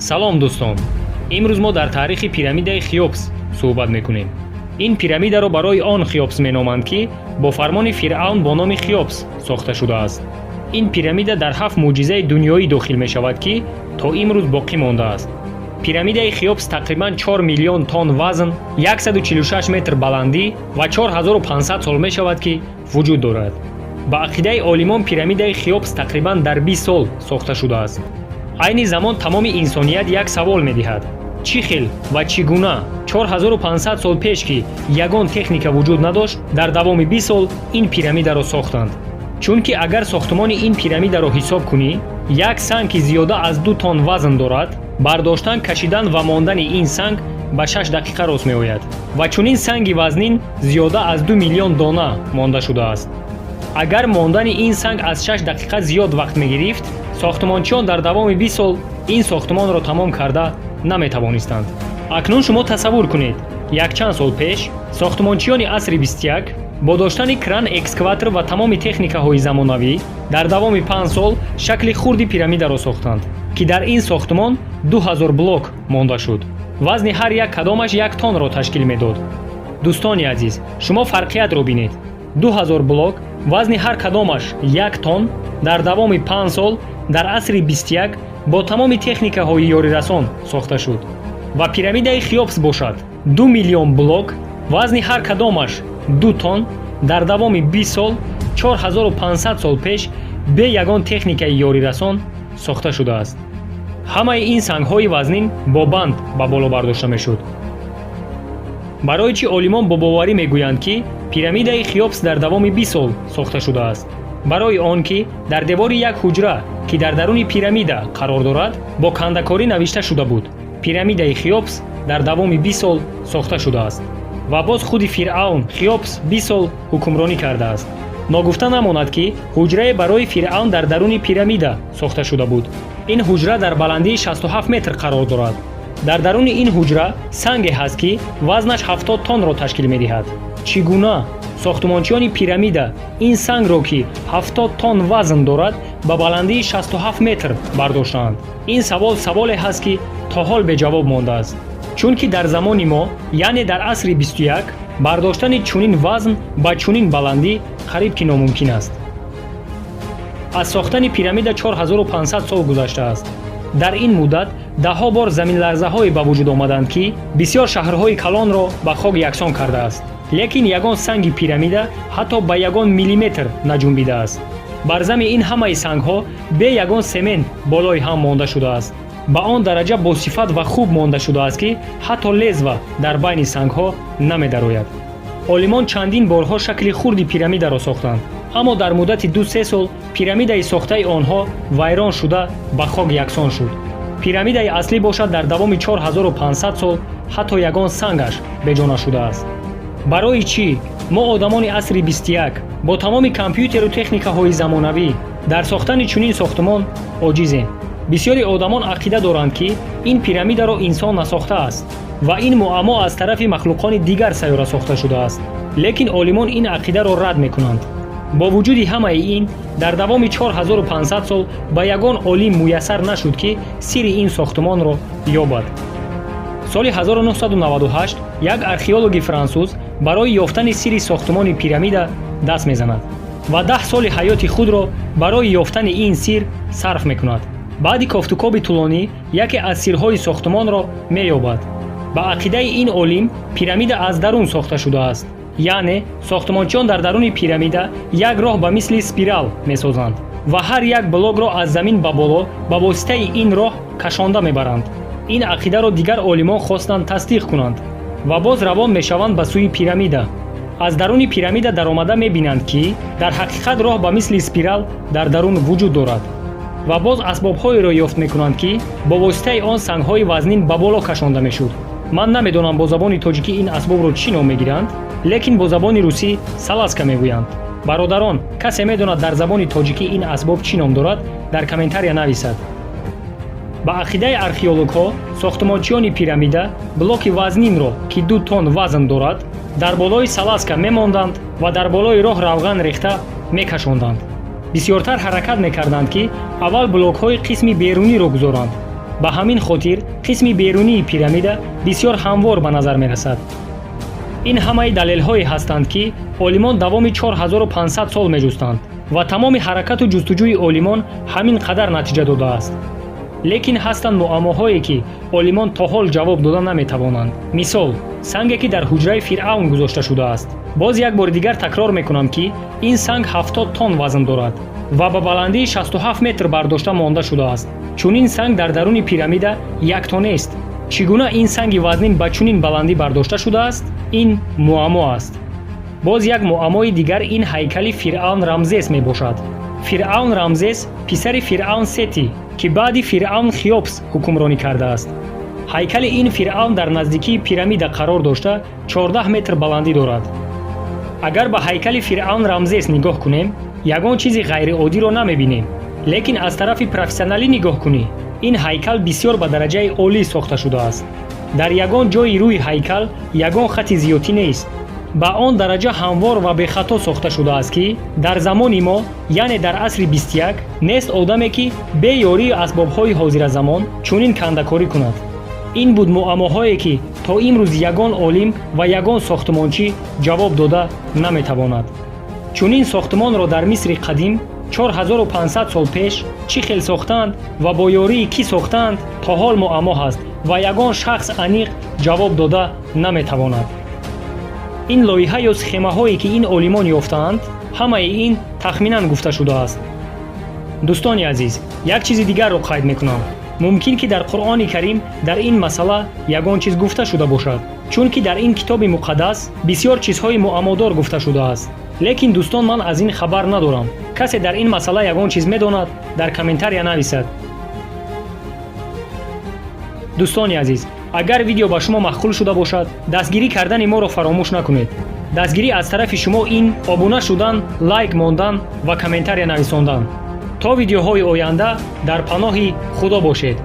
Салом, дӯстон! Имрӯз мо дар таърихи пирамидаи Хеопс суҳбат мекунем. Ин пирамидаро барои он Хеопс меноманд, ки бо фармони фиръавн бо номи Хеопс сохта шудааст. Ин пирамида дар ҳафт мӯъҷизаи дунёӣ дохил мешавад, ки то имрӯз боқӣ мондааст. Пирамидаи Хеопс тақрибан 4 миллион тонн вазн, 146 метр баландӣ ва 4500 сол мешавад, ки вуҷуд дорад. Ба ақидаи олимон, пирамидаи Хеопс тақрибан дар 20 сол сохта шудааст. Айни замон тамоми инсоният як савол медиҳад: чӣ хел ва чӣ гуна 4500 сол пеш, ки ягон техника вуҷуд надошт, дар давоми 20 сол ин пирамидаро сохтанд? Чунки агар сохтумони ин пирамидаро ҳисоб кунӣ, як санг, ки зиёда аз 2 тонн вазн дорад, бардоштан, кашидан ва мондани ин санг ба 6 дақиқа рост меояд ва чунин санги вазнин зиёда аз 2 миллион дона монда шудааст. Агар мондани ин санг аз 6 дақиқа зиёд вақт мегирифт, сохтумончиён дар давоми 20 сол ин сохтумонро тамом карда наметавонистанд. Акнун шумо тасаввур кунед, якчанд сол пеш сохтумончиёни асри 21 бо доштани кран, экскаватор ва тамоми техникаҳои замонавӣ дар давоми 5 сол шакли хурди пирамидаро сохтанд, ки дар ин сохтумон 2000 блок монда шуд. Вазни ҳар як кадомаш 1 тоннро ташкил медод. Дӯстони азиз, шумо фарқиятро бинед: 2000 блок, вазни ҳар кадомаш 1 тонн, дар давоми 5 сол дар асри 21 бо тамоми техникаҳои ёрирасон сохта шуд ва пирамидаи Хеопс бошад, 2 миллион блок, вазни ҳар кадомаш 2 тонн, дар давоми 20 сол, 4500 сол пеш, бе ягон техникаи ёрирасон сохта шудааст. Ҳамаи ин сангҳои вазнин бо банд ба боло бардошта мешуд. Барои чӣ олимон бо боварӣ мегӯянд, ки пирамидаи Хеопс дар давоми 20 сол сохта шудааст? Барои он ки дар девори як ҳуҷра, ки дар даруни пирамида қарор дорад, бо кандакорӣ навишта шуда буд: «Пирамидаи Хеопс дар давоми 20 сол сохта шудааст». Ва боз худи фиръавн Хеопс 20 сол ҳукмронӣ кардааст. Ногуфта намонад, ки ҳуҷрае барои фиръавн дар даруни пирамида сохта шуда буд. Ин ҳуҷра дар баландии 67 метр қарор дорад. Дар даруни ин ҳуҷра санге ҳаст, ки вазнаш 70 тоннро ташкил медиҳад. Чӣ гуна сохтумончиёни пирамида ин сангро, ки 70 тонн вазн дорад, ба баландии 67 метр бардоштаанд? Ин савол саволе ҳаст, ки то ҳол беҷавоб мондааст, чунки дар замони мо, яъне дар асри 21, бардоштани чунин вазн ба чунин баландӣ қариб ки номумкин аст. Аз сохтани пирамида 4500 сол гузаштааст. Дар ин муддат даҳҳо бор заминларзаҳое ба вуҷуд омаданд, ки бисёр шаҳрҳои калонро ба хок яксон кардааст, лекин ягон санги пирамида ҳатто ба ягон миллиметр наҷунбидааст. Бар зами ин ҳамаи сангҳо бе ягон семент болои ҳам монда шудааст. Ба он дараҷа босифат ва хуб монда шудааст, ки ҳатто лезва дар байни сангҳо намедарояд. Олимон чандин борҳо шакли хурди пирамидаро сохтанд, аммо дар муддати 2-3 сол пирамидаи сохтаи онҳо вайрон шуда, ба хок яксон шуд. Пирамидаи аслӣ бошад, дар давоми 4500 сол ҳатто ягон сангаш беҷо нашудааст. Барои чӣ мо, одамони асри 21, бо тамоми компютеру техникаҳои замонавӣ дар сохтани чунин сохтумон оҷизем? Бисёри одамон ақида доранд, ки ин пирамидаро инсон насохтааст ва ин муаммо аз тарафи махлуқони дигар сайёра сохта шудааст, лекин олимон ин ақидаро рад мекунанд. Бо вуҷуди ҳамаи ин, дар давоми 4500 сол ба ягон олим муяссар нашуд, ки сирри ин сохтумонро ёбад. Соли 1998 як археологи франсуз барои ёфтани сирри сохтумони пирамида даст мезанад ва 10 соли ҳаёти худро барои ёфтани ин сир сарф мекунад. Баъди кофтукоби тӯлонӣ яке аз сирҳои сохтумонро меёбад. Ба ақидаи ин олим, пирамида аз дарун сохта шудааст, яъне сохтумончиён дар даруни пирамида як роҳ ба мисли спирал месозанд ва ҳар як блокро аз замин ба боло ба воситаи ин роҳ кашонда мебаранд. Ин ақидаро дигар олимон хостанд тасдиқ кунанд ва боз равон мешаванд ба сӯи пирамида. Аз даруни пирамида даромада мебинанд, ки дар ҳақиқат роҳ ба мисли спирал дар дарун вуҷуд дорад ва боз асбобҳоеро ёфт мекунанд, ки бо воситаи он сангҳои вазнин ба боло кашонда мешуд. Ман намедонам, бо забони тоҷикӣ ин асбобро чӣ ном мегиранд, лекин бо забони русӣ салазка мегӯянд. Бародарон, касе медонад, дар забони тоҷикӣ ин асбоб чӣ ном дорад, дар комментария нависад. Ба ақидаи археологҳо, сохтумончиёни пирамида блоки вазнинро, ки 2 тонн вазн дорад, дар болои салазка мемонданд ва дар болои роҳ равған рехта мекашонданд. Бисёртар ҳаракат мекарданд, ки аввал блокҳои қисми беруниро гузоранд. Ба ҳамин хотир қисми берунии пирамида бисёр ҳамвор ба назар мерасад. Ин ҳамаи далелҳое ҳастанд, ки олимон давоми 4500 сол меҷустанд ва тамоми ҳаракату ҷустуҷӯи олимон ҳамин қадар натиҷа додааст. Лекин ҳастанд муаммоҳое, ки олимон то ҳол ҷавоб дода наметавонанд. Мисол, санге, ки дар ҳуҷраи Фиръавн гузошта шудааст. Боз як бори дигар такрор мекунам, ки ин санг 70 тонн вазн дорад ва ба баландии 67 метр бардошта монда шудааст. Чунин санг дар даруни пирамида якто нест. Чӣ гуна ин санги вазнин ба чунин баландӣ бардошта шудааст? Ин муаммо аст. Боз як муаммои дигар ин ҳайкали фиръавн Рамзес мебошад. Фиръавн Рамзес писари фиръавн Сети, ки баъди фиръавн Хеопс ҳукмронӣ кардааст. Ҳайкали ин фиръавн дар наздикии пирамида қарор дошта, 14 метр баландӣ дорад. Агар ба ҳайкали фиръавн Рамзес нигоҳ кунем, ягон чизи ғайриоддиро намебинем, лекин аз тарафи профессионалӣ нигоҳ кунӣ, ин ҳайкал бисёр ба дараҷаи олӣ сохта шудааст. Дар ягон ҷои рӯи ҳайкал ягон хати зиёдтӣ нест. Ба он дараҷа ҳамвор ва бехато сохта шудааст, ки дар замони мо, яъне дар асри 21, нест одаме, ки бе ёрии асбобҳои ҳозиразамон чунин кандакорӣ кунад. Ин буд муаммоҳое, ки то имрӯз ягон олим ва ягон сохтмончӣ ҷавоб дода наметавонад. Чунин сохтмонро дар Мисри қадим 4500 сол пеш чӣ хел сохтанд ва бо ёрии кӣ сохтанд, то ҳол муаммо ҳаст ва ягон шахс аниқ ҷавоб дода наметавонад. Ин лоиҳа ё схемаҳое, ки ин олимон ёфтаанд, ҳамаи ин тахминан гуфта шудааст. Дӯстони азиз, як чизи дигарро қайд мекунам. Мумкин, ки дар Қуръони Карим дар ин масъала ягон чиз гуфта шуда бошад, чунки дар ин китоби муқаддас бисёр чизҳои муаммодор гуфта шудааст. Лекин, дӯстон, ман аз ин хабар надорам. Касе дар ин масъала ягон чиз медонад, дар комментария нависад. Дӯстони азиз, агар видео ба шумо маъқул шуда бошад, дастгирӣ кардани моро фаромӯш накунед. Дастгирӣ аз тарафи шумо ин обуна шудан, лайк мондан ва комментария нависондан. То видеоҳои оянда дар паноҳи Худо бошед.